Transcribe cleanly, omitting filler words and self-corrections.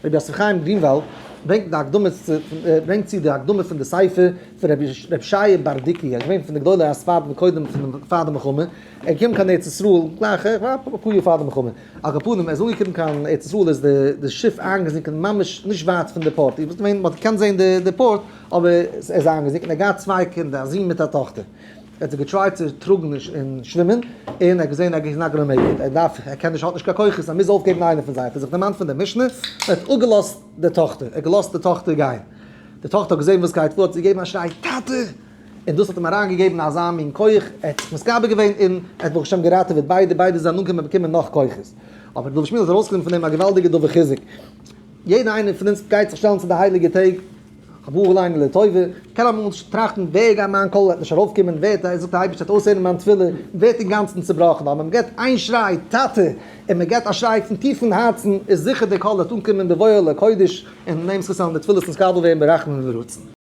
רבי יוסף חיים גרינוואלד ברענגט די הקדמה צו ברענגט צו די הקדמה פון די ספר פון רבי רבי שייע בארדיקי, ער איז געווען פון די גדולי הספרדים קודם פון פאר די מלחמה, ער איז געקומען קיין ארץ ישראל גלייך אפאר יאר פאר די מלחמה, על כל פנים ער איז אנגעקומען קיין ארץ ישראל איז די די שיף איינגעזינקען ממש נישט ווייט פון די port, איך ווייס נישט מען האט געקענט זען די די port אבער עס איז איינגעזינקען, ער האט געהאט צוויי קינדער א זון מיט א טאכטער. ער האט זיך גע try ט צו טראגן און שווימען, און ער האט געזען אז ער איז not gonna make it, ער דארף, ער קען נישט, האט נישט קיין כוחות, ער מוז אויפגעבן איינע פון זיי, האט ער זיך דערמאנט פון די משנה, ער האט אפגעלאזט די טאכטער, ער האט געלאזט די טאכטער גיין. די טאכטער האט געזען וואס גייט פאר, האט זי געגעבן א שריי, טאטע! און דאס האט אים אריינגעגעבן אזא מין כח, ער האט זיך מתגבר געווען, און ער האט ברוך השם געראטעוועט ביידע, ביידע זענען אנגעקומען און באקומען נאך כוחות. אבער דוד שמואל האט ארויסגענומען פון דעם א געוואלדיגע דבר חיזוק. יעדער איינער פון אונז גייט זיך שטעלן צו די הייליגע טעג, הבא עלינו לטובה, קען אמאל נישט טראכטן ווער גייט מיין קול וועט נישט ארויפקומען, ווער וועט זאגט די אייבערשטער וועט אויסהערן מיין תפילה, ווערט אינגאנצן צובראכן, אבער מען געבט איין שריי טאטע, און מען געבט א שריי פון טיפן הארצן, איז זיכער די קול וועט אנקומען בבואו אל הקודש, און אין דעם זכות וועלן די תפילות נתקבל ווערן ברחמים וברצון.